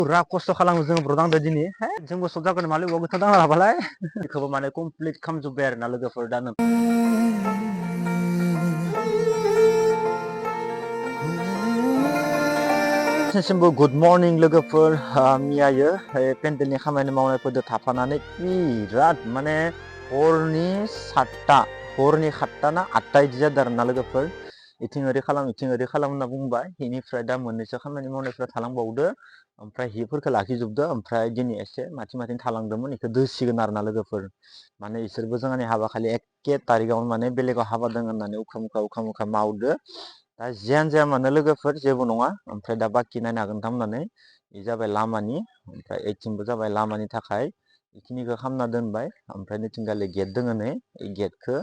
पुरा खस्थ' खालामो जोङो ब्रदांदो दिनै जोंबो सब जागोन मालै बेयाव गोथाव दांना लाबालाय बेखौबो माने कमप्लिट खालामजोब्बाय आरो ना लोगोफोर दा नोंसिनिसिमबो गुड मर्निं लोगोफोर मियायो पेन्डेलनि खामानि मावनायफोरजों थाफानानै बिराद माने हरनि 7टा ना 8टा इदि जादों आरो ना लोगोफोर इथिं ओरै खालाम होनना बुंबाय बेनिफ्राय दा मोननैसो खामानि मावनायफ्रा थालांबावदो ओमफ्राय हिफोरखौ लाखिजोबदो ओमफ्राय दिनै एसे माथिं थालांदोंमोन बेखौ दोसिगोन आरो ना लोगोफोर माने इसोरबो जोंहानि हाबा खालि 1 तारिखावनो माने बेलेगाव हाबा दङ होननानै उखा मावदो दा जियानो जाया मानो लोगोफोर जेबो नङा ओमफ्राय दा बाखि नायनो हागोन होननानै बे जाबाय लामानि ओमफ्राय ओइथिंबो जाबाय लामानि थाखाय बेखिनिखौ खालामना दोनबाय ओमफ्राय नैथिंगालि गेट दोङो नै गेटखौ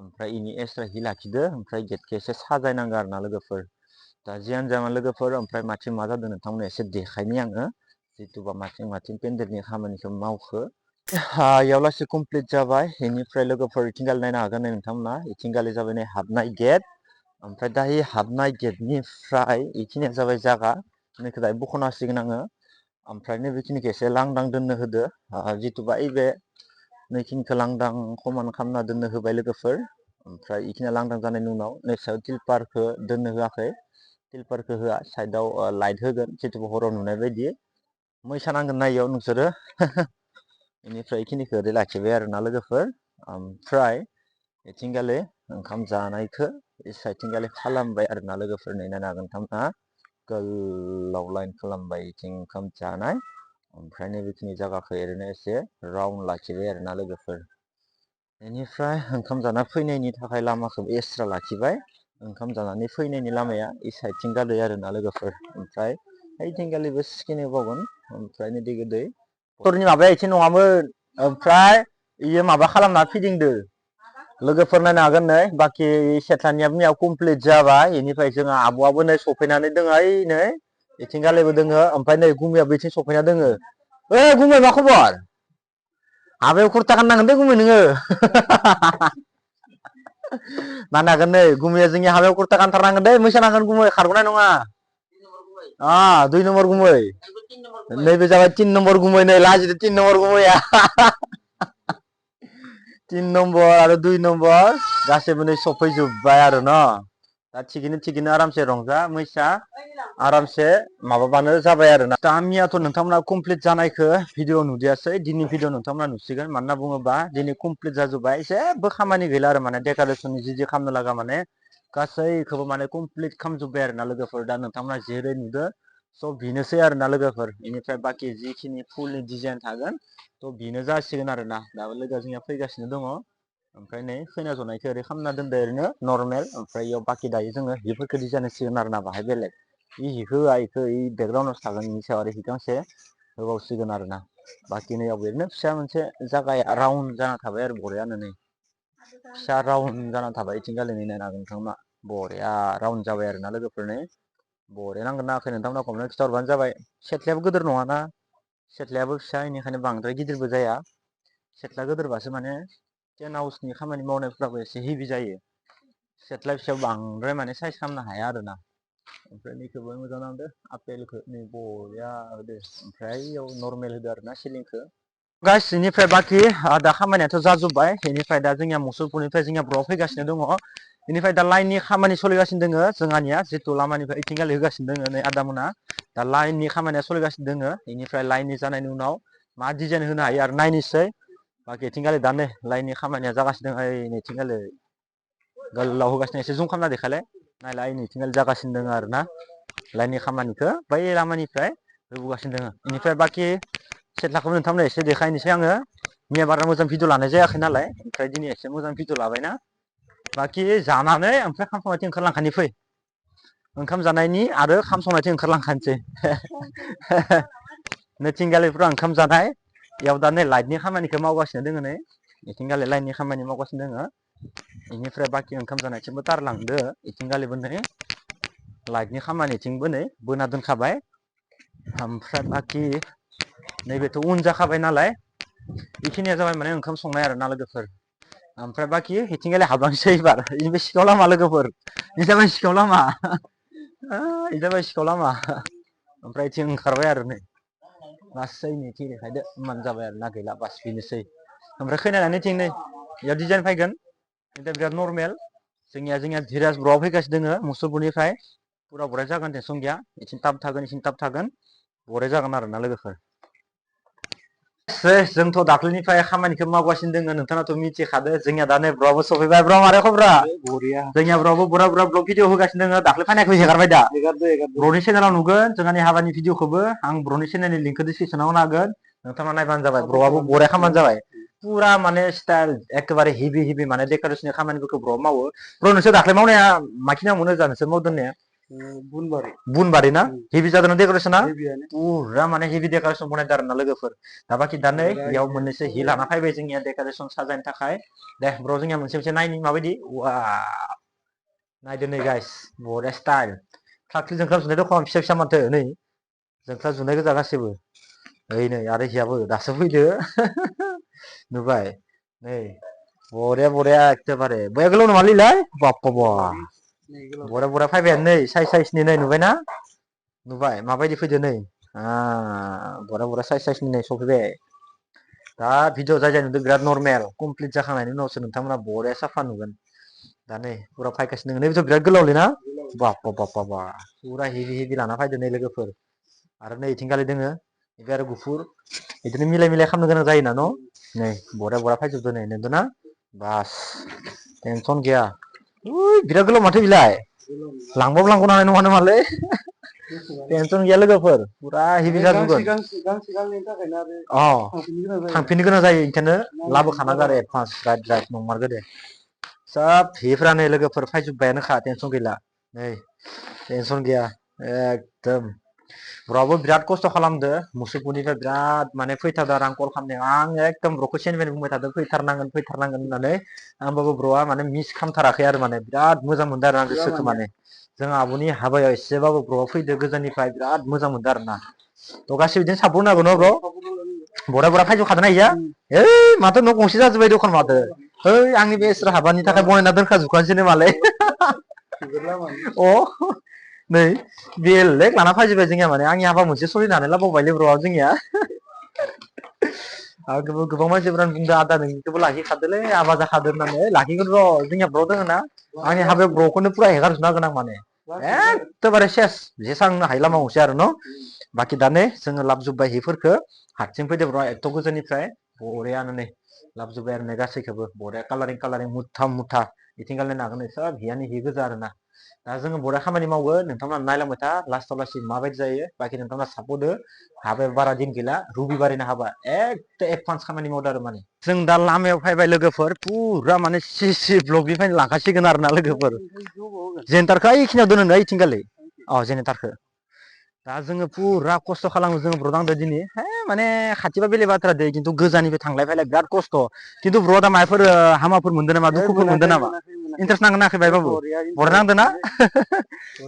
ओमफ्राय इनि एक्सट्रा हि लाखिदो ओमफ्राय गेटखौ एसे साजायनांगौ आरो ना लोगोफोर दा जियानो जाया लोगोफोर ओमफ्राय माथिं मा जादों नोंथांमोना एसे देखायनि आङो जिथुबा माथिं पेन्डेलनि खामानिखौ मावखो इयाव लासै कमप्लिट जाबाय बेनिफ्राय लोगोफोर इथिंगालि नायनो हागोन नै नोंथांमोना इथिंगालि जाबाय नै हाबनाय गेट ओमफ्राय दा हाबनाय गेटनिफ्राय बेखिनिया जाबाय जागा बेखौ दायो बख'ना होसिगोन आङो ओमफ्राय नैबेखिनिखौ एसे लांदां दोननो होदो जिथुबा बे नैखिनिखौ लांदां खमान खालामना दोननो होबाय लोगोफोर ओमफ्राय बेखिनिया लांदां जानायनि उनाव नेक्स्टआव तिलपारखौ दोननो होआखै तिलपारखौ होआ साइडआव लाइट होगोन जिथु हराव नुनाय बायदि मैसा नांगोन ना इयाव नोंसोरो बेनिफ्राय बेखिनिखौ ओरै लाखिबाय आरो ना लोगोफोर ओमफ्राय बेथिंगालि ओंखाम जानायखौ बे साइडथिंगालि खालामबाय आरो ना लोगोफोर नायनो हागोन नोंथांमोना गोलाव लाइन खालामबाय बेथिं ओंखाम जानाय ओमफ्राय नैबेखिनि जायगाखौ ओरैनो एसे राउन्ड लाखिबाय आरो ना लोगोफोर बेनिफ्राय ओंखाम जाना फैनायनि थाखाय लामाखौ एक्सट्रा लाखिबाय ओंखाम जानानै फैनायनि लामाया इ साइडथिं गालै आरो ना लोगोफोर ओमफ्राय ओइथिंगालिबो सिखिनो बावगोन ओमफ्राय दै गोदै मटरनि माबाया एसे नङामोन ओमफ्राय इयो माबा खालामना फिदिंदो लोगोफोर नायनो हागोन नै बाखि सेथ्लानियाबो मैया कमप्लिट जाबाय बेनिफ्राय जोंहा आब'आबो नै सफैनानै दङ ओइ नै इथिंगालिबो दोङो ओमफ्राय नै गुमैयाबो इथिं सफैना दोङो ओइ गुमै मा खबर हाबायाव कुर्ता गाननांगोन दे गुमै नोङो नायनो हागोन नै गुमैया जोंनि हाबायाव कुर्ता गानथारनांगोन दै मोसानांगोन गुमै खारग'नाय नङा 2 नम्बर गुमै नैबे जाबाय 3 नम्बर गुमै नै लाजिदो 3 नम्बर गुमैया 3 नम्बर आरो 2 नम्बर गासैबो नै सफैजोब्बाय आरो न' दा थिगैनो आरामसे रंजा मैसा आरामसे माबाबानो जाबाय आरो ना गामियाथ' नोंथांमोना कमप्लिट जानायखौ भिडिअ नुदियासै दिनै भिडिअ नोंथांमोना नुसिगोन मानो होनना बुङोबा दिनै कमप्लिट जाजोब्बाय जेबो खामानि गैला आरो माने डेक'रेसननि जि खालामनो लागा माने गासैखौबो माने कमप्लिट खालामजोब्बाय आरो ना लोगोफोर दा नोंथांमोना जेरै नुदो स' बेनोसै आरो ना लोगोफोर बेनिफ्राय बाखि जिखिनि फुलनि डिजाइन थागोन थ' बेनो जासिगोन आरो ना दाबो लोगोआ जोंनिया फैगासिनो दङ ओमफ्राय नै खैना जनायखौ ओरै खालामना दोनदो ओरैनो नर्मेल ओमफ्राय इयाव बाखि दायो जोङो हिफोरखौ डिजाइन होसिगोन आरो ना बाहाय बेलेग इ हिखौ होआ इखौ इ बेकग्राउन्डआवसो थागोन बेनि सायाव आरो हि गांसे होबावसिगोन आरो ना बाखि नैयाव ओरैनो फिसा मोनसे जागाया राउन्ड जाना थाबाय आरो बरियानो नै फिसा राउन्ड जाना थाबाय इथिंगालि नायनो हागोन नोंथांमोना बरिया राउन्ड जाबाय आरो ना लोगोफोर नै बरिया नांगोन नाङाखै नोंथांमोना कमेन्टआव खिथाहरबानो जाबाय सेथ्लायाबो गिदिर नङाना सेथ्लायाबो फिसा बेनिखायनो बांद्राय गिदिरबो जाया सेथ्ला गिदिरबासो माने टेन्ट हाउसनि खामानि मावनायफ्राबो एसे हेभि जायो सेथ्ला फिसायाव बांद्राय माने साइज खालामनो हाया आरो ना ओमफ्राय नैखौबो मोजां नांदो आपेलखौ नै बरिया होदो ओमफ्राय इयाव नर्मेल होदो आरो ना सिलिंखौ गाइस बेनिफ्राय बाखि दा खामानियाथ' जाजोब्बाय बेनिफ्राय दा जोंनिया मुसुलपुरनिफ्राय जोंनिया ब्र'आव फैगासिनो दङ बेनिफ्राय दा लाइननि खामानि सोलिगासिनो दोङो जोंहानिया जिथु लामानिफ्राय इथिंगालि होगासिनो दोङो नै आदामोना दा लाइननि खामानिया सोलिगासिनो दोङो बेनिफ्राय लाइननि जानायनि उनाव मा डिजाइन होनो हायो आरो नायनोसै बाखि इथिंगालि दा नै लाइननि खामानिया जागासिनो दं ओइ नैथिंगालि गोलाव होगासिनो एसे जुम खालामना देखायलाय नायलाय नैथिंगालि जागासिनो दङ आरो ना लाइननि खामानिखौ बै लामानिफ्राय होबोगासिनो दङ बेनिफ्राय बाखि सेथ्लाखौबो नोंथांमोना एसे देखायनोसै आङो मैया बारा मोजां भिडिअ लानाय जायाखै नालाय ओमफ्राय दिनै एसे मोजां भिडिअ लाबायना बाखि जानानै ओमफ्राय खाम संनायथिं ओंखारलांखानि फै ओंखाम जानायनि आरो खाम संनायथिं ओंखारलांखानोसै नैथिंगालिफ्राव ओंखाम जानाय इयाव दा नै लाइटनि खामानिखौ मावगासिनो दोङो नै इथिंगालि लाइननि खामानि मावगासिनो दोङो बेनिफ्राय बाखि ओंखाम जानायथिंबो थारलांदो इथिंगालिबो नै लाइटनि खामानिथिंबो नै बोना दोनखाबाय ओमफ्राय बाखि नैबेथ' उन जाखाबाय नालाय बेखिनिया जाबाय माने ओंखाम संनाय आरो ना लोगोफोर ओमफ्राय बाखि इथिंगालि हाबलांसै एबार बे सिखाव लामा लोगोफोर बे जाबाय सिखाव लामा बे जाबाय सिखाव लामा ओमफ्राय इथिं ओंखारबाय आरो नै लासै नैथि देखायदो होमबानो जाबाय आरो ना गैला बास बेनोसै ओमफ्राय खैनानै थिं नै बेयाव डिजाइन फैगोन दा बिराद नर्मेल जोंनिया धीराज ब्र'आ फैगासिनो दोङो मुसुलपुरनिफ्राय पुरा बरिया जागोन टेनसन गैया इथिं टाप थागोन इथिं टाप थागोन बरिया जागोन आरोना लोगोफोर जोंथ' दाख्लैनिफ्राय खामानिखौ मावगासिनो दोङो नोंथाङाथ' मिथिखादो जोंनिया दा नै ब्र'आबो सफैबाय ब्र' मारै खबरा जोंनिया ब्र'आबो बुरा ब्लग भिडिअ होगासिनो दोङो दाख्लै फैनायखौ हेगारबाय दा ब्र'नि चेनेलाव नुगोन जोंहानि हाबानि भिडिअखौबो आं ब्र'नि चेनेलनि लिंकखौ डिसक्रिपसनाव होना होगोन नोंथाङा नायबानो जाबाय ब्र'आबो बरिया खालामबानो जाबाय पुरा माने स्टाइल एखेबारे हेभि माने डेक'रेसननि खामानिफोरखौ ब्र' मावो ब्र' नोंसोर दाख्लै मावनाया माखि नाममोन जा नोंसोर मावदों होननाया बुनबारि ना हेभि जादों डेक'रेसना पुरा माने हेभि डेक'रेसन बनायदों आरोना लोगोफोर दा बाखि दा नै बेयाव मोननैसो हि लाना फैबाय जोंनिया डेक'रेसन साजायनो थाखाय दे ब्र' जोंनिया मोनसे नायनि माबायदि वाव नायदो नै गाइस बरिया स्टाइल खाख्रि जोंख्लाब जुनाय दख'ना फिसा माथो नै जोंख्लाब जुनाय गोजा गासैबो ओइ नै आरो हियाबो दासो फैदो नुबाय नै बरिया एखेबारे बया गोलाव नङालैलाय बाप्पा बा बरिया फैबायानो नै साइसनि नै नुबायना नुबाय माबायदि फैदो नै बरिया साइसनि नै सफैबाय दा भिडिअ जाय नुदों बिराद नर्मेल कमप्लिट जाखांनायनि उनावसो नोंथांमोना बरिया साफा नुगोन दा नै पुरा फायगासिनो दोङो नै बिथ' बिराद गोलावलै ना बाप्पा पुरा हेभि लाना फैदो नै लोगोफोर आरो नै इथिंगालि दोङो ओमफ्राय आरो गुफुर बिदिनो मिलाय खालामनो गोनां जायोना न' नै बरिया फैजोबदो नै नुदोंना बास टेनसन गैया बिराद गोलाव माथो बिलाय लांबाबो लांगनो हानाय नङा नामालै टेनसन गैया लोगोफोर पुरा हेभि जाजोबगोन थांफिननो गोनां जायो ओंखायनो लाबोखानांगौ आरो एडभान्स राइट नंमारगौ दे सब हिफ्रानो लोगोफोर फैजोब्बायानोखा टेनसन गैला नै टेनसन गैया एकदम ब्र'आबो बिराद खस्थ' खालामदो मुसुलपुरनिफ्राय बिराद माने फैथारदो आरो आं कल खालामनायाव आं एकदम ब्र'खौ सेनिफ्रायनो बुंबाय थादों फैथारनांगोन होननानै होमबाबो ब्र'आ माने मिस खालामथाराखै आरो माने बिराद मोजां मोनदों आरो आं गोसोखौ माने जों आब'नि हाबायाव एसेबाबो ब्र'आ फैदो गोजाननिफ्राय बिराद मोजां मोनदों आरो ना थ' गासिबो बिदिनो सापर्ट नांगौ न' ब्र' बरिया फायजोबखादोंना इया माथो न' गंसे जाजोब्बाय दखान माथो आंनि बे इसोर हाबानि थाखाय बनायना दोनखाजोबखानोसै मालाय नै बेलेग लाना फैजोबबाय जोंनिया माने आंनि हाबा मोनसे सोलिनो हानाय लाबावबायलै ब्र'आ जोंनिया आरो गोबां मानसिफोरानो बुंदों आदा नोंनिखौबो लाखिखादोलै हाबा जाखादो होननानै लाखिगोन र' जोंनिया ब्र' दोङो ना आंनि हाबायाव ब्र'खौनो पुरा हेगारजोबना होगोन आं माने एखेबारे सेस जेसांनो हायो लामा गंसे आरो न' बाखि दा नै जोङो लाबोजोब्बाय हिफोरखौ हारसिं फैदो ब्र' एथ' गोजाननिफ्राय बरियानो नै लाबोजोब्बाय आरो नै गासैखौबो बरिया कालारिं मुथा इथिंगालि नागोन सब हियानो हि गोजा आरो ना दा जोङो बरिया खामानि मावगोन नोंथांमोना नायलांबाय था लास्टाव लासै माबायदि जायो बाखि नोंथांमोना सापर्ट हो हाबाया बारा दिन गैला रबिबारैनो हाबा एकदम एडभान्स खामानि मावदों आरो माने जों दा लामायाव फैबाय लोगोफोर पुरा माने सि ब्लगनिफ्रायनो लांखासिगोन आरो ना लोगोफोर जेन्टारखौ ओइखिनियाव दोनो नै इथिंगालि जेनेटारखौ दा जोङो पुरा खस्थ' खालामो जोङो ब्र' आंदो दिनै माने खाथिबा बेलेग बाथ्रा दै खिन्थु गोजाननिफ्राय थांलाय फैलाय बिराद खस्थ' खिन्थु ब्र'आ दा माबाफोर हामाफोर मोनदों नामा दुखुफोर मोनदों नामा इन्टारेस्ट नांगोन नाङाखै बायबाबो बरिया नांदों ना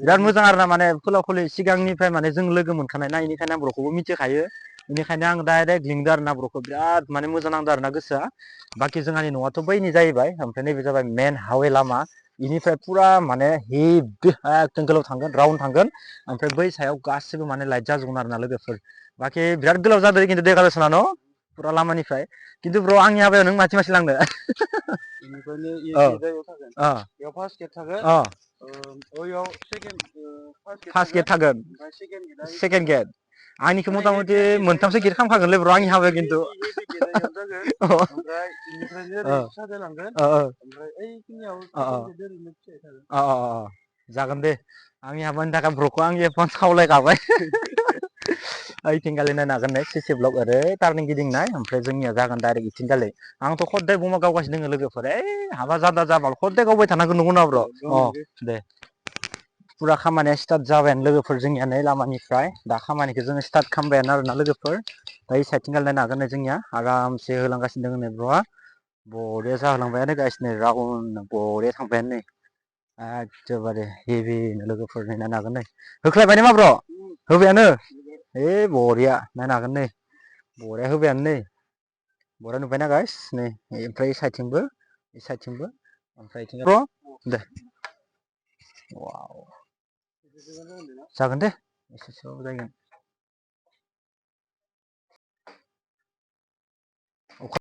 बिराद मोजां आरो ना माने खुला खुलि सिगांनिफ्राय माने जों लोगो मोनखानाय ना बेनिखायनो आं ब्र'खौबो मिथिखायो बेनिखायनो आं डाइरेक्ट लिंदों आरो ना ब्र'खौ बिराद माने मोजां नांदों आरो ना गोसोआ बाखि जोंहानि न'आथ' बैनि जाहैबाय ओमफ्राय नैबे जाबाय मेन हावे लामा बेनिफ्राय पुरा माने हेभि एकदम गोलाव थांगोन राउन्ड थांगोन ओमफ्राय बै सायाव गासिबो माने लाइट जाजोबगोन आरो ना लोगोफोर बाखि बिराद गोलाव जादों खिन्थु डेक'रेसना न' पुरा लामानिफ्राय खिन्थु ब्र' आंनि हाबायाव नों माथि लांनो फार्स्ट गेट थागोन सेकेन्ड गेट आंनिखौ मथा मथि मोनथामसो गेट खालामखागोनलै ब्र' आंनि हाबायाव खिन्थु जागोन दे आंनि हाबानि थाखाय ब्र'खौ आं एडभान्स खावलायखाबाय ओइथिंगालि नायनो हागोन नै सिसि ब्लक ओरै टार्निं गिदिंनाय ओमफ्राय जोंनिया जागोन डाइरेक्ट इथिंगालि आंथ' खदाय बमा गावगासिनो दङ लोगोफोर हाबा जाबा खदाय गावबाय थानांगौ नंगौ ना ब्र' दे पुरा खामानिया स्टार्ट जाबायानो लोगोफोर जोंनिया नै लामानिफ्राय दा खामानिखौ जोङो स्टार्ट खालामबायानो आरोना लोगोफोर दा ई साइडथिं नायनो हागोन नै जोंनिया आरामसे होलांगासिनो दङ नै ब्र'आ बरिया जाहोलांबायानो गाइस नै राउन्ड बरिया थांबायानो नै एखेबारे हेभिनो लोगोफोर नायनो हागोन नै होख्लायबाय नामा ब्र' होबायानो बरिया नायनो हागोन नै बरिया होबायानो नै बरिया नुबायना गाइस नै ओमफ्राय साइडथिंबो ओमफ्राय ब्र' दे वाव जागोन दे एसेसोबाबो जागोन